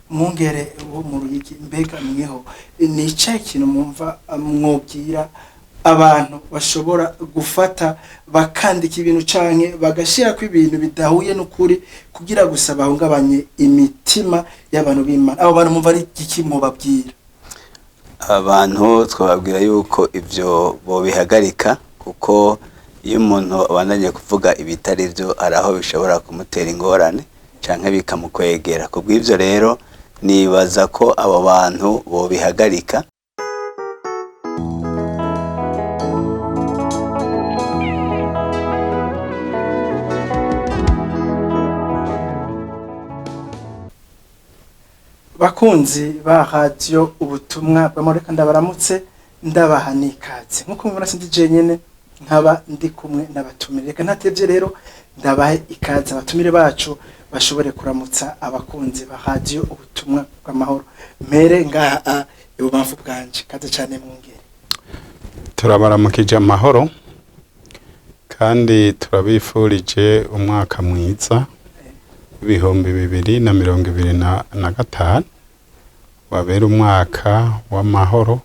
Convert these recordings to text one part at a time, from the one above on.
Mwungere wo mu Ruyigi, mbega mweho ni icahe kintu mwumva mwobwira abantu bashobora gufata bakandika ibintu canke bagashirako ibintu bidahuye n'ukuri kugira gusa bahungabanye imitima y'abantu b'Imana? Abo bantu mwumva ari igiki mwobabwira? Abantu twababwira yuko ibyo bobihagarika, kuko iyo umuntu abandanye kuvuga ibitari byo, hari aho bishobora kumutera ingorane canke bikamukwegera. Kubw'ivyo rero nibaza ko abo bantu bobihagarika. Bakunzi ba Radiyo Ubutumwa bw'Amahoro, ndabaramutse, ndabaha n'ikaze. Nk'uko mubibona, sindi jenyene, nkaba ndi kumwe n'abatumire. Reka ntatevye rero ndabahe ikaze abatumire bacu bashobore kuramutsa abakunzi ba Radiyo Ubutumwa bw'Amahoro. Mpere ngaha ibubamfu bwanje. Kaze cane, mwungere. Turabaramukije amahoro kandi turabifurije umwaka mwiza 2025, wabera umwaka w'amahoro,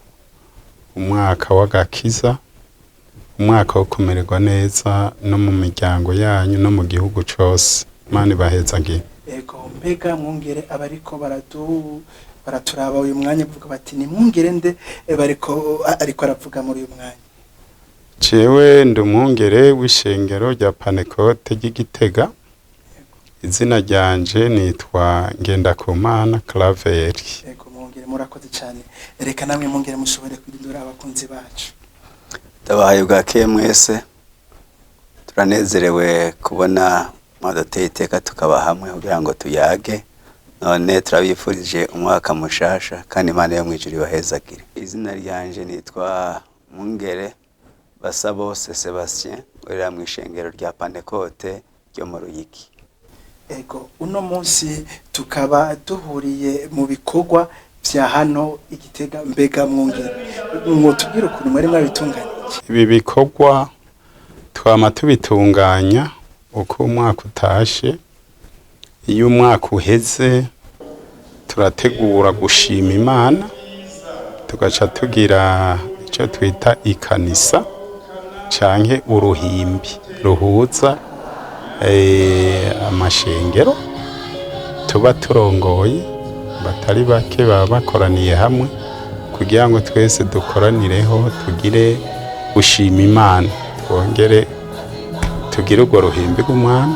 umwaka w'agakiza, umwaka wo kumererwa neza no mu miryango yanyu no mu gihugu cose. Imana ibahezagire. Ego, mbega mwungere, abariko baraturaba uyu mwanya bavuga bati: "Ni mwungere nde bariko ariko aravuga muri uyu mwanya?" Jewe ndi umwungere w'ishengero rya Panekote ry'Igitega. Izina ryanje nitwa Ngendakumana Claveri. Ego mwungere, murakoze cyane. Reka namwe mwungere mushobore kwidondora abakunzi bacu. Ndabahaye bwakeye mwese. Turanezerewe kubona mwaduteye iteka tukaba hamwe kugira ngo tuyage. None turabifurije umwaka mushasha kandi Imana yo mw'ijuru ibahezagire. Izina ryanje nitwa Mwungere Basabose Sebastien, nkorera mw'ishengero rya Pantekote ryo mu Ruyigi. Ego, uno munsi tukaba duhuriye mu bikorwa vya hano Igitega. Mbega mwungere, mwotubwira ukuntu mwari mwabitunganije? Ibi bikorwa twama tubitunganya uko umwaka utashe. Iyo umwaka uheze turategura gushima Imana, tugaca tugira icyo twita ikanisa canke uruhimbi ruhuza amashengero tuba turongoye batari bake, baba bakoraniye hamwe kugira ngo twese dukoranireho tugire gushima Imana, twongere tugire urwo ruhimbi rw'umwami.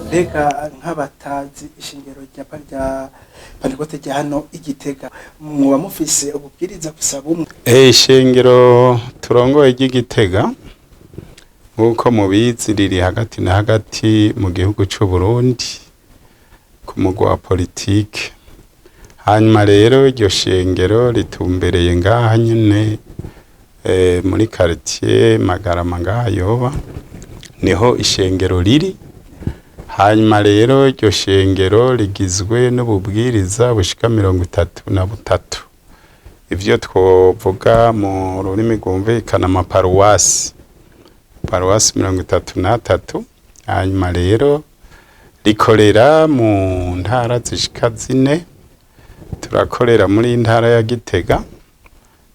Mbega nk'abatazi ishengero rya Pantekote rya hano Igitega, mwoba mufise ububwiriza gusa bumwe? Ishengero turongoye ry'Igitega, nk'uko mubizi, riri hagati na hagati mu gihugu c'u Burundi ku mugwa wa politike. Hanyuma rero iryo shengero ritumbereye ngaha nyene muri quartier Magarama, ngaha yoba niho ishengero riri. Hanyuma rero iryo shengero rigizwe n'ububwiriza bushika 33, ivyo twovuga mu rurimi rwumvikana amaparuwasi, paruwasi 33. Hanyuma rero rikorera mu ntara zishika zine. Turakorera muri ntara ya Gitega,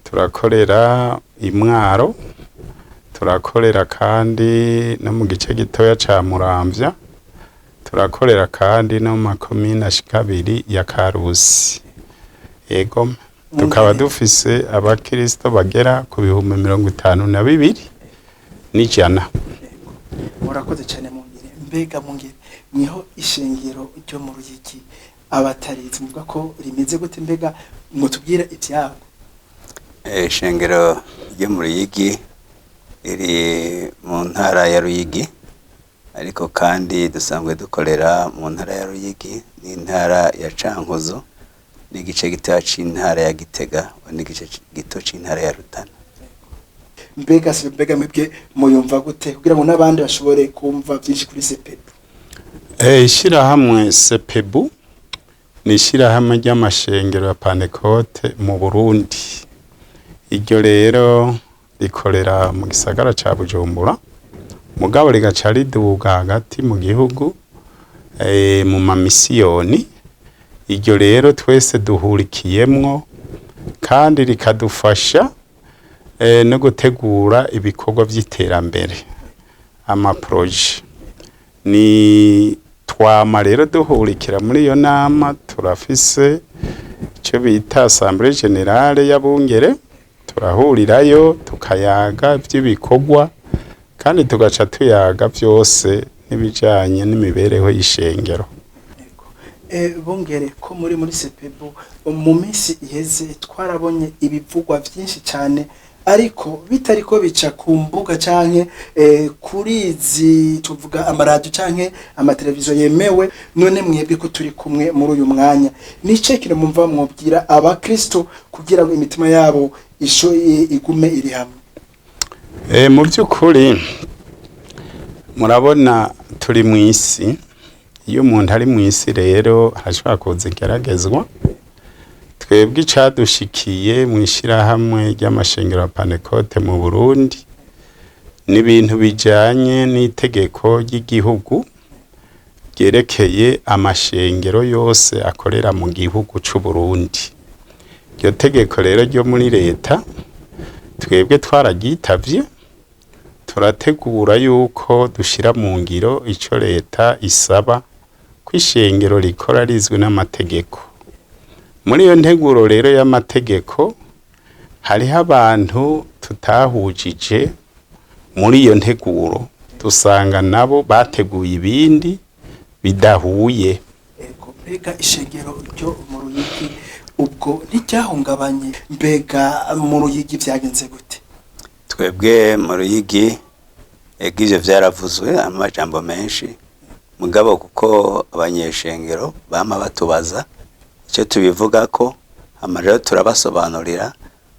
turakorera Imwaro, turakorera kandi no mu gice gitoya ca Muramvya, turakorera kandi no mu makomine ashika abiri ya Karusi. Yego, tukaba dufise abakristo bagera ku 52,100. Murakoze cyane, mwungere. Mbega mwungere, niho ishengero ryo mu Ruyigi, abatarizi muvuga ko rimeze gute? Mbega mutubwire ivyabo. Ishengero ryo mu Ruyigi riri mu ntara ya Ruyigi, ariko kandi dusanzwe dukorera mu ntara ya Ruyigi n'intara ya Cankuzo n'igice gitoya c'intara ya Gitega n'igice gito c'intara ya Rutana. Mbega se, mbega mwebwe muyumva gute, kugira ngo n'abandi bashobore kumva byinshi kuri CEPEBU? Ishirahamwe CEPEBU ni ishirahamwe ry'amashengero ya Pantekote mu Burundi. Iryo rero rikorera mu gisagara ca Bujumbura, mugabo rigaca riduga hagati mu gihugu mu mamisiyoni. Iryo rero twese duhurikiyemwo kandi rikadufasha no gutegura ibikorwa vy'iterambere, amaproje. Ni twama rero duhurikira muri iyo nama. Turafise icyo bita assemblée générale y'abungere, turahurirayo tukayaga ivy'ibikorwa kandi tugaca tuyaga vyose n'ibijanye n'imibereho y'ishengero. Bungere ko muri CEPEBU, mu minsi iheze twarabonye ibivugwa vyinshi cyane ariko bitariko bica ku mbuga canke kuri izi tuvuga amaradiyo canke amateleviziyo yemewe. None mwebwe ko turi kumwe muri uyu mwanya, nice kintu mumva mwobwira abakristo kugira ngo imitima yabo isho igume iri hamwe? Mu by'ukuri murabona turi mu isi. Iyo umuntu ari mu isi rero harashobora kuza igeragezwa. Twebwe icadushikiye mu ishyirahamwe ry'amashengero ya Pantekote mu Burundi ni ibintu bijanye n'itegeko ry'igihugu ryerekeye amashengero yose akorera mu gihugu c'u Burundi. Iryo tegeko rero ryo muri leta twebwe twararyitavye, turategura yuko dushira mu ngiro ico leta isaba ko ishengero rikora rizwi n'amategeko. Muri iyo nteguro rero y'amategeko hariho abantu tutahujije muri iyo nteguro, dusanga nabo bateguye ibindi bidahuye. Ego, mbega ishengero ryo mu Ruyigi ubwo ntiryahungabanye? Mbega mu Ruyigi vyagenze gute? Twebwe mu Ruyigi, ego, ivyo vyaravuzwe amajambo menshi, mugabo kuko abanyeshengero bama batubaza icyo tubivugako, hama rero turabasobanurira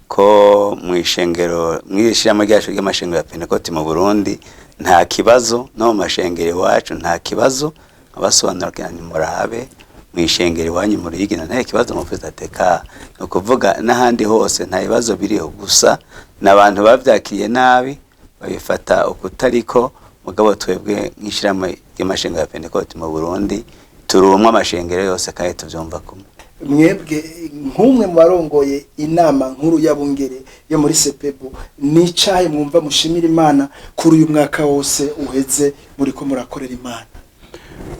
ko mu ishengero, mw'ishirahamwe ryacu ry'amashengero ya Pentekoti mu Burundi nta kibazo, no mu mashengero iwacu nta kibazo. Abasobanurira nti murabe mu ishengero iwanyu mu Ruyigi nta kibazo mufite, ateka ni ukuvuga n'ahandi hose nta bibazo biriho, gusa n'abantu bavyakiriye nabi babifata ukutariko. Mugabo twebwe nk'ishirahamwe ry'amashengero ya Pentekoti mu Burundi turi umwe amashengero yose kandi tuvyumva kumwe. Mwebwe nk'umwe mu barongoye inama nkuru y'abungere yo muri CEPEBU, nicaye mwumva mushimira Imana kuri uyu mwaka wose uheze muriko murakorera Imana?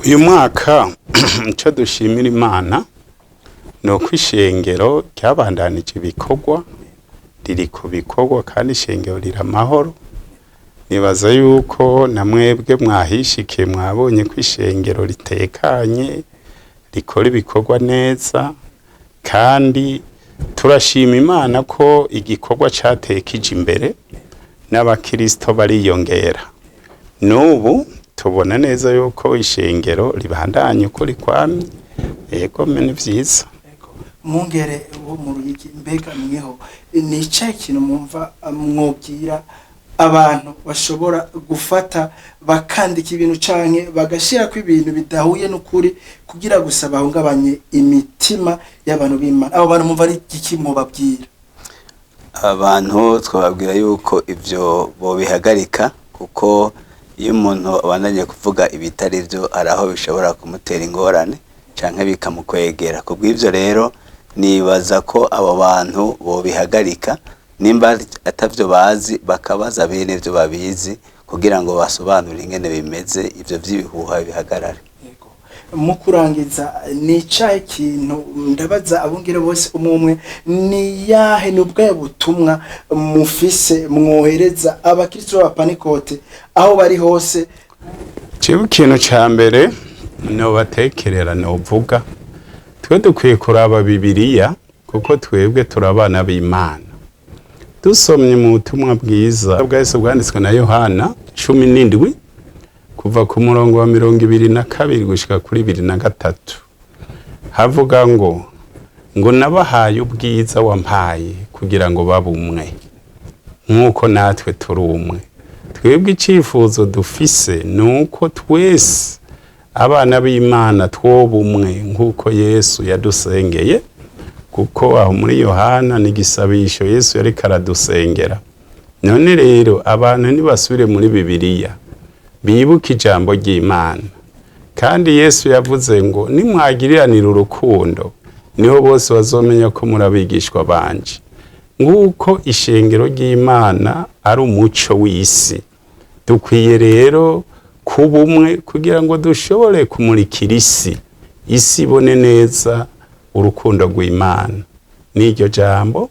Uyu mwaka icyo dushimira Imana ni uko ishengero ryabandanije ibikorwa, riri ku bikorwa kandi ishengero riri amahoro. Nibaza yuko na mwebwe mwahishikiye, mwabonye ko ishengero ritekanye, rikora ibikorwa neza, kandi turashima Imana ko igikorwa cateye kija imbere n'abakirisito bariyongera. N'ubu tubona neza yuko ishengero ribandanye uko rikwamye. Yego, ni vyiza. Mwungere wo mu Ruyigi, mbega mweho nicaye ikintu mwumva mwobwira abantu bashobora gufata bakandika ibintu canke bagashirako ibintu bidahuye n'ukuri kugira gusa bahungabanye imitima y'abantu b'Imana? Abo bantu mumva ari iki mwobabwira? Abantu twababwira yuko ivyo bobihagarika, kuko iyo umuntu abandanye kuvuga ibitari byo hari aho bishobora kumutera ingorane canke bikamukwegera. Kubw'ivyo rero nibaza ko abo bantu bobihagarika, nimba atavyo bazi bakabaza bene ivyo babizi kugira ngo basobanure ingene bimeze, ivyo vy'ibihuha bihagarare. Yego. Mu kurangiza, ni icahe kintu, ndabaza abungere bose umwe umwe, ni yahe, ni ubwahe butumwa mufise mwohereza abakristo b'abapanikote aho bari hose? Jewe ikintu ca mbere nobatekerera novuga, twe dukwiye kuraba Bibiliya kuko twebwe turi abana b'Imana. Dusomye mu butumwa bwiza bwa Yesu bwanditswe na Yohana 17 kuva ku murongo wa 22 gushika kuri 23, havuga ngo nabahaye ubwiza wampaye kugira ngo babe umwe nk'uko natwe turi umwe. Twebwe icifuzo dufise ni uko twese abana b'Imana twoba umwe nk'uko Yesu yadusengeye, kuko aho muri Yohana ni igisabisho Yesu yariko aradusengera. None rero abantu ntibasubire muri Bibiliya, bibuke ijambo ry'Imana. Kandi Yesu yavuze ngo nimwagiriranira urukundo niho bose bazomenya ko muri abigishwa banje. Nk'uko ishengero ry'Imana ari umuco w'isi, dukwiye rero kuba umwe kugira ngo dushobore kumurikira isi, isi ibone neza urukundo rw'Imana. N'iryo jambo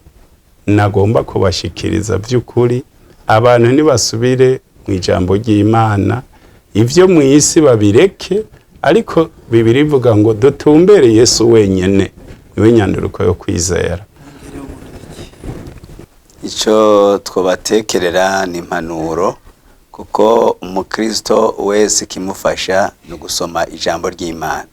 nagomba kubashikiriza by'ukuri, abantu ntibasubire mu ijambo ry'Imana, ibyo mu isi babireke, ariko Bibiri ivuga ngo dutumbere Yesu wenyene, niwe nyanduruko yo kwizera. Mwungere wo mu Ruyigi. Icyo twabatekerera ni impanuro, kuko umukristo wese ikimufasha ni ugusoma ijambo ry'Imana.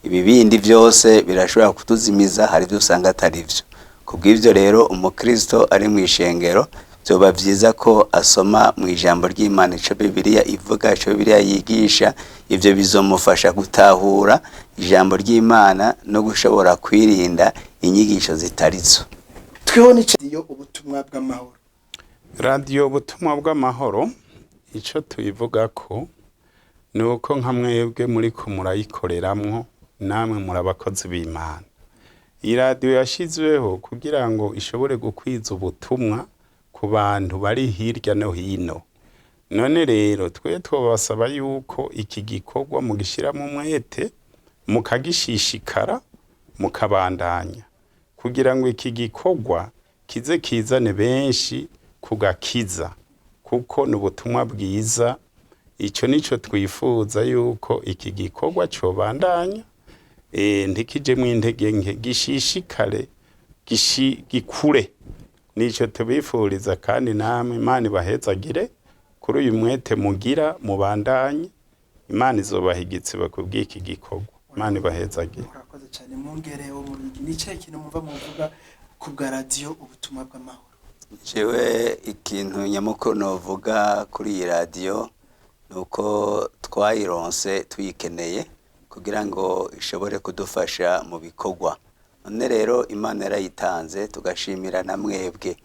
Ibi bindi byose birashobora kutuzimiza, hari ibyo usanga atari byo. Kubw'ibyo rero umukristo ari mu ishengero byoba byiza ko asoma mu ijambo ry'Imana icyo Bibiliya ivuga, icyo Bibiliya yigisha. Ibyo bizomufasha gutahura ijambo ry'Imana no gushobora kwirinda inyigisho zitari zo. Tweho n'icyo ubutumwa bw'amahoro. Radiyo ubutumwa bw'amahoro, icyo tuyivuga ko ni uko nka mwebwe muri ko murayikoreramwo, namwe muri abakozi b'Imana. Iyi radiyo yashyizweho kugira ngo ishobore gukwiza ubutumwa ku bantu bari hirya no hino. None rero twe twabasaba yuko iki gikorwa mugishyiramo umwete, mukagishishikara, mukabandanya, kugira ngo iki gikorwa kize kizane benshi kugakiza, kuko ni ubutumwa bwiza. Icyo nico twifuza, yuko iki gikorwa cobandanya, ntikijemwo intege nke, gishishikare, gikure. Nico tubifuriza, kandi namwe Imana ibahezagire kuri uyu mwete mugira, mubandanye. Imana izobaha igitsiba kubw'iki gikorwa. Imana ibahezagire. Murakoze cyane, mwungere wo mu Ruyigi. Ni ikihe kintu mwumva muvuga ku bwa radiyo ubutumwa bw'amahoro? Jewe ikintu nyamukuru novuga kuri iyi radiyo ni uko twayironse tuyikeneye kugira ngo ishobore kudufasha mu bikorwa. None rero Imana yarayitanze, tugashimira na mwebwe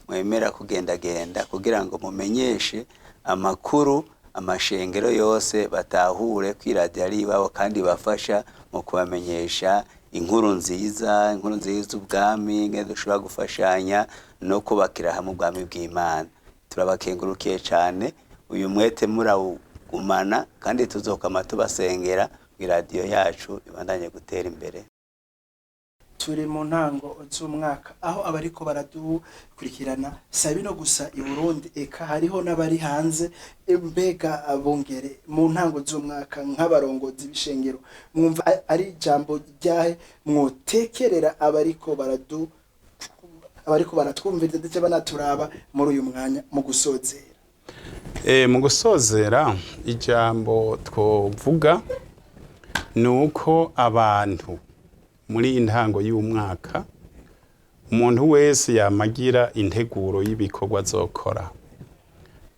mwemera kugendagenda kugira ngo mumenyeshe amakuru amashengero yose, batahure ko iradiyo ari iwabo kandi bafasha mu kubamenyesha inkuru nziza, inkuru nziza ubwami, ingene dushobora gufashanya no kubakira hamwe ubwami bw'Imana. Turabakengurukiye cyane, uyu mwete murawugumana, kandi tuzokama tubasengera ngo iradiyo yacu ibandanye gutera imbere. Turi mu ntango z'umwaka, aho abariko baradukurikirana si bino gusa i Burundi, eka hariho n'abari hanze. Mbega abungere, mu ntango z'umwaka nk'abarongozi b'ishengero, mwumva ari ijambo ryahe mwotekerera abariko baratwumviriza ndetse banaturaba muri uyu mwanya mu gusozera? Mu gusozera, ijambo twovuga ni uko abantu muri iyi ntango y'umwaka, umuntu wese yamagira integuro y'ibikorwa azokora.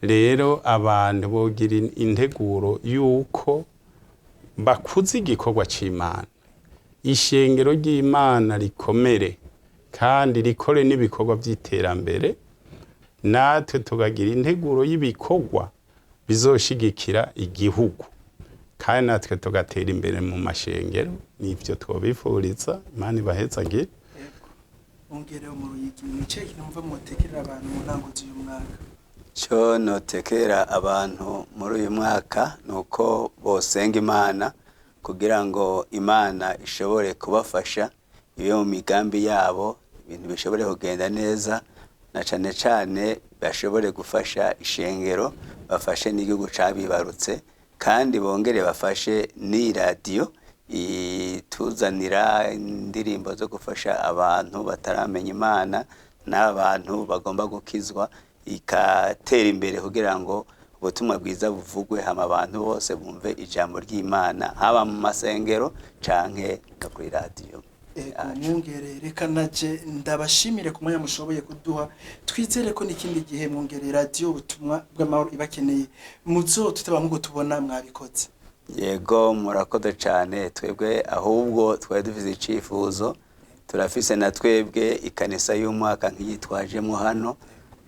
Rero abantu bogira integuro y'uko bakuze igikorwa c'Imana, ishengero ry'Imana rikomere kandi rikore n'ibikorwa by'iterambere, natwe tukagira integuro y'ibikorwa bizoshigikira igihugu, kandi natwe tugatera imbere mu mashengero. Nivyo twobifuriza. Imana ibahezagire. Mwungere wo mu Ruyigi, ni ikihe kintu mwumva mwotekerera abantu mu ntango z'uyu mwaka? Icyo notekera abantu muri uyu mwaka ni uko bosenga Imana kugira ngo Imana ishobore kubafasha iyo mu migambi yabo, ibintu bishobore kugenda neza, na cane cane bashobore gufasha ishengero, bafashe n'igihugu cabibarutse, kandi bongere bafashe n'iyi radiyo ituzanira indirimbo zo gufasha abantu bataramenya Imana n'abantu bagomba gukizwa, ikatera imbere kugira ngo ubutumwa bwiza buvugwe, hama abantu bose bumve ijambo ry'Imana, haba mu masengero canke no kuri radiyo Ego. yacu. Mwungere, reka naje ndabashimire ku mwanya mushoboye kuduha. Twizere ko n'ikindi gihe, mwungere, radiyo ubutumwa bw'amahoro ibakeneye muzo tutaba nk'uko tubona mwabikoze. Yego, murakoze cyane. Twebwe ahubwo twari dufise icifuzo, turafise na twebwe ikanisa y'umwaka nk'iyitwajemo hano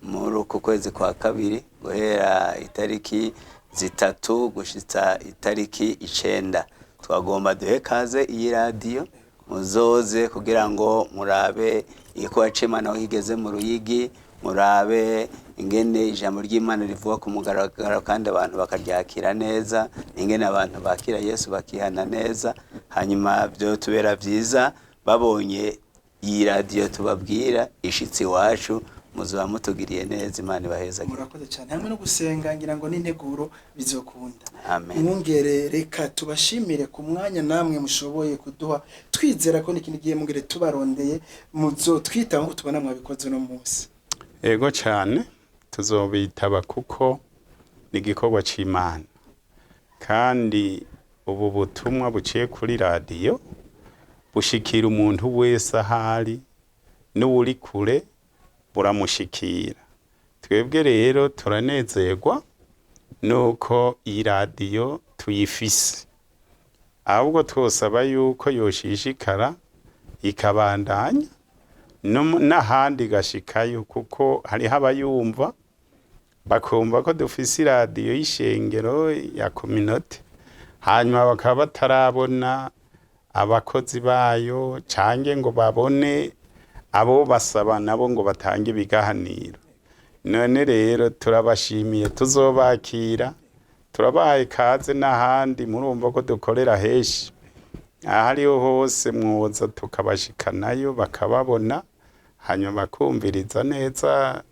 muri uku kwezi kwa kabiri, guhera itariki 3 gushitsa itariki 9. Twagomba duhe kaze iyi radiyo, muzoze kugira ngo murabe igikorwa c'Imana aho kigeze mu Ruyigi, murabe ingene ijambo ry'Imana rivuga ku mugaragaro kandi abantu bakaryakira neza, ingene abantu bakira Yesu bakihana neza. Hanyuma byo tubera byiza babonye iyi radiyo tubabwira ishitsi iwacu, muzoba mutugiriye neza. Imana ibahezagire. Murakoze cyane. Hamwe no gusenga, ngira ngo n'integuro bizokunda. Amen. Mwungere, reka tubashimire ku mwanya namwe mushoboye kuduha, twizera ko n'ikindi gihe mungere tubarondeye muzotwita nk'uko tubona mwabikoze uno munsi. Ego cyane, tuzobitaba kuko ni igikorwa c'Imana, kandi ubu butumwa buciye kuri radiyo bushikira umuntu wese ahari, n'uwuri kure buramushikira. Twebwe rero turanezerwa nuko iyi radiyo tuyifise, ahubwo twosaba yuko yoshishikara ikabandanya n'ahandi igashikayo, kuko hariho abayumva bakumva ko dufise iradiyo y'ishengero ya kominote, hanyuma bakaba batarabona abakozi bayo cange ngo babone abo basaba nabo ngo batange ibiganiro. None rero turabashimiye, tuzobakira, turabahaye kaze n'ahandi. Murumva ko dukorera henshi, ahariho hose mwoza tukabashikanayo, bakababona, hanyuma bakumviriza neza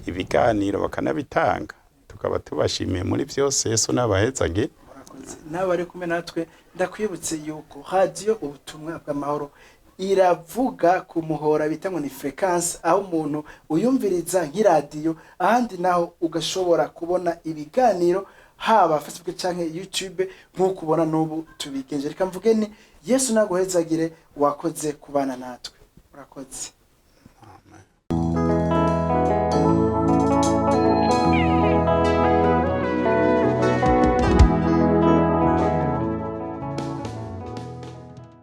ibiganiro bakanabitanga. Tukaba tubashimiye muri byose. Yesu n'abahezagire. Murakoze. Nawe bari kumwe natwe, ndakwibutse yuko Radiyo Ubutumwa bw'Amahoro iravuga ku muhora bita ngo ni fréquence, aho umuntu uyumviriza nk'iradiyo, ahandi naho ugashobora kubona ibiganiro haba Facebook canke YouTube nk'uko ubona n'ubu tubigenje. Reka mvuge ni Yesu naguhezagire, wakoze kubana natwe. Urakoze.